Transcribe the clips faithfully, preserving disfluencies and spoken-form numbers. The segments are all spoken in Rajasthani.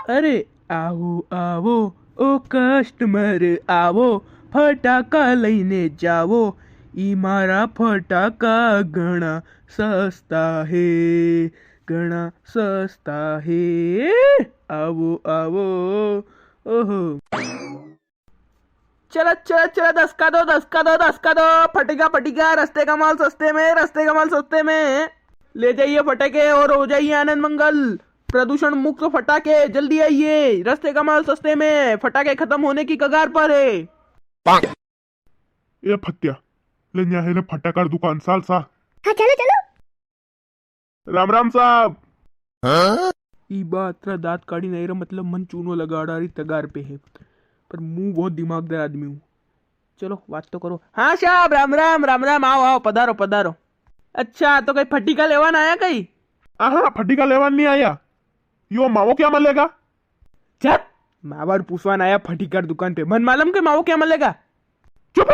अरे आवो आवो ओ कस्टमर आवो, फटाका लईने जावो, ई मारा फटाका घणा सस्ता है, घणा सस्ता है। आवो आवो। ओहो। चला चला चला, दस का दो, दस का दो, दस का दो। फटेगा फटेगा, रस्ते का माल सस्ते में, रस्ते का माल सस्ते में। ले जाइए फटाके और हो जाइए आनंद मंगल। प्रदूषण मुक्त फटाके, जल्दी आइए, रस्ते का माल सस्ते में, फटाके खत्म होने की कगार पर है। ए फत्या, ले न्या है ने फटाकार दुकान साल सा। हाँ, चलो, चलो। राम राम साहब। हाँ? ई बात रा दांत काढ़ी नहीं रा, मतलब मन चूनो लगाड़ा री तगार पे है, पर मु बहुत दिमागदार आदमी हूँ। चलो, बात तो करो। हाँ साहब, राम राम, राम राम, आओ, आओ, पधारो, पधारो। अच्छा, तो कई फटीका लेवान आया कई? हाँ, हाँ, फटीका लेवान नहीं आया। यो मावो क्या मलेगा? चुप! मावर पूछवान आया फटीकार दुकान पे। मन मालूम के मावो क्या मलेगा? चुप!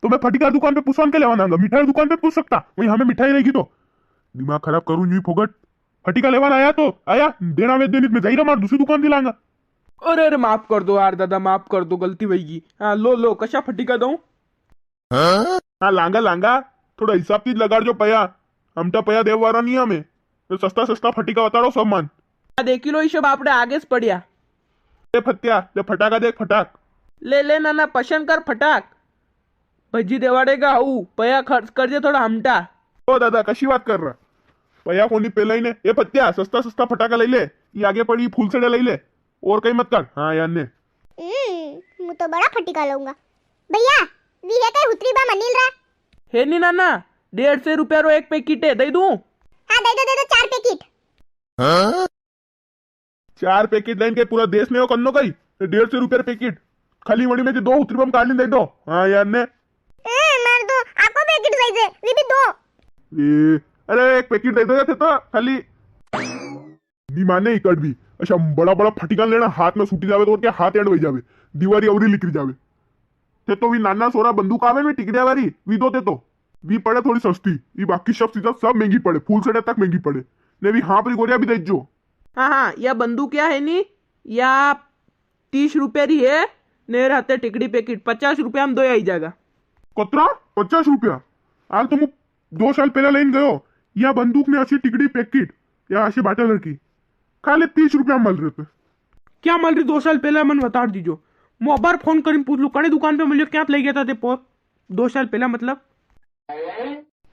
तो मैं फटीकार दुकान पे पूछवान के लेवान आऊंगा? मिठाई दुकान पे पूछ सकता, वहीं हमें मिठाई रहेगी तो। दिमाग खराब करूं न्यू फोगट। फटीका लेवान आया तो आया, देना वे देनित में जाई रा, मार दूसरी दुकान दिलांगा। अरे, अरे, माफ कर दो यार दादा, माफ कर दो, गलती वही। हाँ, लो, लो, कशा फटीका दऊं? हाँ, लांगा, लांगा, थोड़ा हिसाब ती लगाड़ जो पया, हमटा पया देव वारा नहीं हमें, तो सस्ता, सस्ता फटीका बताड़ो सब मान। आ देखी लो, ये सब आपणे आगे से पड़िया। ए फत्या, ले फटाका देख, फटाक। ले, ले, ना, ना, पसंद कर फटाक। भजी देवाड़ेगा हऊ, पया खर्च कर जे थोड़ा हमटा। ओ दादा, कशी बात कर रहा? पया कोनी पेला ही ने। ए फत्या, सस्ता, सस्ता फटाका ले ले, ये आगे पड़ी फूल सड़े ले ले। और कई मत कर। हाँ यार ने। हम्म, मु तो बड़ा फटीका लूंगा। भैया, वी है कई हुतरी बम अनिल रा? है नी नाना, डेढ़ सौ रुपया रो एक पैकेट है, दई दूं? हाँ, दई दो, दई दो, चार पैकेट। हाँ? चार पैकेट लाइन के पूरा देश में वो करनो कई, डेढ़ सौ रुपया रो पैकेट। खाली वणी में से दो हुतरी बम काढ़ी दई दो। हाँ यार ने। ए, मार दो, आको पैकेट दई दे, वी भी दो। ए, अरे एक पैकेट दई दो यार, थे तो खाली नी माने इकड़ भी। अच्छा, बड़ा बड़ा फटीका लेना, हाथ में सूटी जावे तो और क्या, हाथ एंड वही जावे, दीवारी अवरी लिकरी जावे। थे तो वी नाना सोरा बंदूक आवे में टिकड़िया वाली, वी दो थे तो। वी पड़े थोड़ी सस्ती, वी बाकी सब चीजा सब महंगी पड़े, फूल सड़े तक महंगी पड़े। ने वी हाँप री गोरिया भी दे जो। हाँ, हाँ, या बंदूक या है नी, या तीस रुपया री है, ने रे हाथे टिकड़ी पैकेट, पचास रुपया में दो आई जागा। कतरा? पचास रुपया? हाल तो मु दो साल पहला लेन गयो, या बंदूक ने असी टिकड़ी पैकेट, या असी बाटल रखी, खाली तीस रुपया में मल रहे थे। क्या मल रही दो साल पहला, मन बता दीजो। मु अबार फोन करीन पूछ लू, कने दुकान पे मिलियो, क्या ले गया था ते पोर? दो साल पहला मतलब।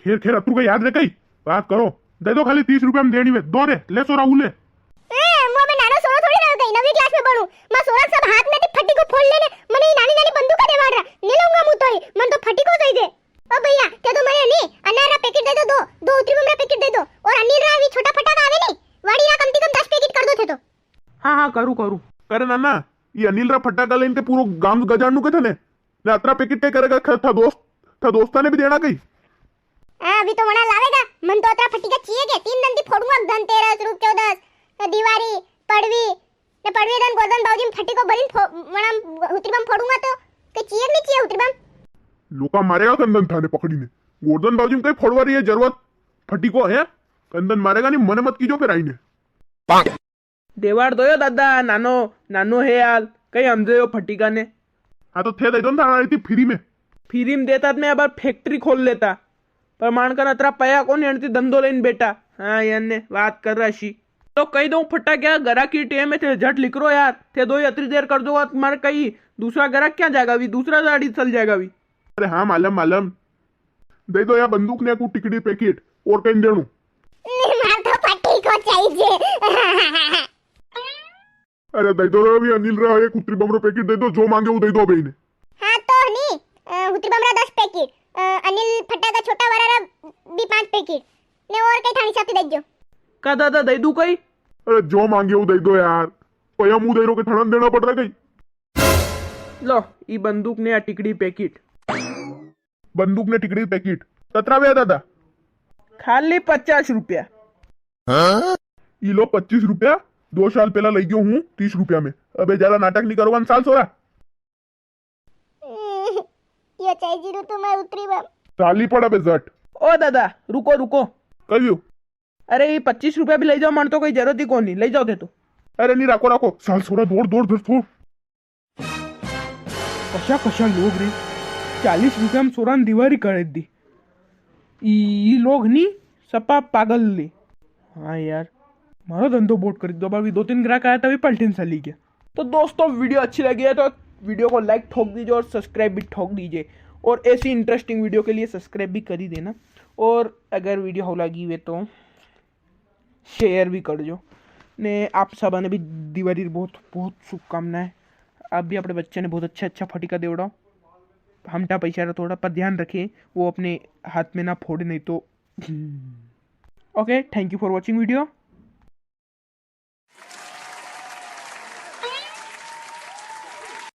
खैर, खैर, अतरू का याद रे कई, बात करो। दे दो खाली तीस रुपया में देनी वे, दो रे, ले सोरा, ऊ ले। ए, मु अबे नानो सोरो थोड़ी रह गई, नवी क्लास में पढ़ू। मां सोरा सब हाथ में थी फटीको फोड़ लेने, मने ये नानी नानी बंदूका देवाड़ रहा, नी लूंगा मु तो ही, मन तो फटीको दे दे। ओ भैया, ते तो मने नी, अनार रा पैकेट दे दो, दो, दो हुतरी बम रा पैकेट दे दो, और अनिल रा भी छोटा फटाका आवे नी, वाड़ी रा कम से कम दस पैकेट कर दो थे तो। हाँ, हाँ, करू, करू। अरे नाना, ये अनिल रा फटाका लेन के पूरो गांव गजाड़नू के थे ने, ने अतरा पैकेट के करेगा? ख-, था दोस्त, था दोस्ता ने भी देना कई? हाँ, अभी तो वणा लावेगा। मन तो अतरा फटीका चाहिए के तीन दिन थी फोड़ूंगा, धनतेरस, रूप चौदस, ने दिवारी, पड़वी, ने पड़वी दन गोरधन बावजी में फटीको भरीन फो-, वणा हुतरी बम फोड़ूंगा तो के चाहिए के नी चाहिए हुतरी बम? लोका मारेगा कंदन थाने पकड़ी ने। गोरधन बावजी में कई फोड़वा री है जरूरत? फटीको है? कंदन मारेगा नी, मने मत कीजो फिर आई ने। देवाड़ दो यो दादा, नानो, नानो है यार, कई हमजे यो फटीका ने। हाँ तो थे दे दो ना थाना रीति फ्री में। फ्री में देता तो मैं अब फैक्ट्री खोल लेता, पर मानकर अतरा पया कोनी, एनती धंधो लेन बेटा। हाँ, यार ने बात कर रहा शी। तो कही दऊं फटाक्या, गराकी टेम है, थे झट लिकरो यार, थे दो ही अतरी देर कर दोगा, मारे कई दूसरा गराक क्या जाएगा भी, दूसरा गाड़ी चल जाएगा भी। अरे हाँ, मालम, मालम। दे दो या बंदूक ने कु टिकड़ी पैकेट, और कई देणू। मार तो फटीको चाहिए। अरे दे दो रे, अभी अनिल रा एक हुतरी बम रो पैकेट दे दो, जो मांगे वो दे दो अबे इने। हाँ तो नी, अ, हुतरी बम रा दस पैकेट, अ, अनिल फटाका छोटा वाला रा भी पांच पैकेट, ने और कई थानी साथी दे दो। का दादा दे दू कई? अरे जो मांगे वो दे दो यार, पया मु दे रो के थाना देना पड़ रहा कई। लो, ई बंदूक ने आ टिकड़ी पैकेट। बंदूक ने टिकड़ी पैकेट। कतरा व्या दादा? खाली पचास रुपया। हाँ? ई लो पच्चीस रुपया, दो साल पहला लई गयो हूँ तीस रुपया में। अबे ज्यादा नाटक नी करवान साल सोरा। यो चाहिए रू तो मैं हुतरी बम। चाली पड़ अबे झट। ओ दादा, रुको, रुको। कहियो। अरे, ये पच्चीस रुपया भी लई जाओ, मन तो कोई जरूरत ही कोनी, लई जाओ थे तो। अरे नी, राखो, राखो। साल सोरा, दौड़, दौड़, दौड़, दौड़। कशा कशा लोग रे, चालीस रुपया में सोरा ने दिवारी कर दी। ई, ई लोग नी, सपा पागल ले। हाँ यार, मारो धंधो बोट कर दो। अभी दो तीन ग्राहक आया था, अभी पलटी ने चली गया। तो दोस्तों, वीडियो अच्छी लगी है तो वीडियो को लाइक ठोक दीजिए और सब्सक्राइब भी ठोक दीजिए। और ऐसी इंटरेस्टिंग वीडियो के लिए सब्सक्राइब भी कर ही देना। और अगर वीडियो हो लगी हुई तो शेयर भी कर जो। ने आप सब ने भी दिवाली री बहुत, बहुत शुभकामनाएं। आप भी अपने बच्चे ने बहुत अच्छा, अच्छा फटीका देवड़ाओ। हमटा पैसा रा थोड़ा पर ध्यान रखे, वो अपने हाथ में ना फोड़े, नहीं तो। Okay, thank you for watching video।